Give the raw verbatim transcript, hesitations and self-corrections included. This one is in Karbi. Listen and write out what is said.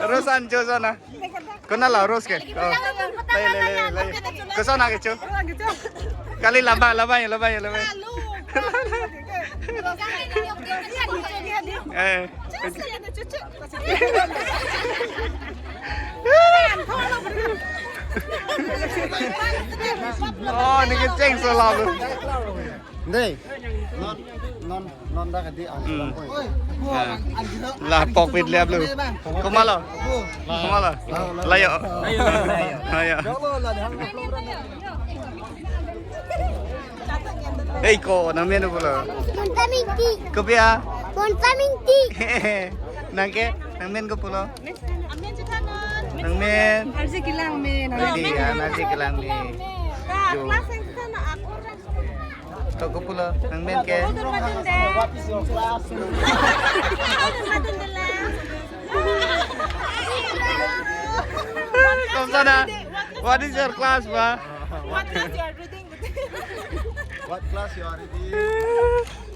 Rose an jo sana. Konatlo Rose ke? Oh. Lai, lai, lai, lai. Kosana kecho? Kali laba, laba, laba, laba. Eh. Oh, neke cheng so love. Dei. Non, non, non dak di ang. Hmm. Oi. Ah. La pokpit le ablu. Komatlo? Komatlo? Layo. Layo. Layo. Hei ko, nangmen pulo? Bonta Mingti. Kopi a? Bonta Mingti. Nang ke, nangmen ko pulo? Nangmen. Arje kelang men. Ready ya, arje kelang men. Jo. Class yang sana aku. To ko pulo, nangmen ke? What is your class? Kom sana, what is your class, ba? What class you are reading? What class you are reading?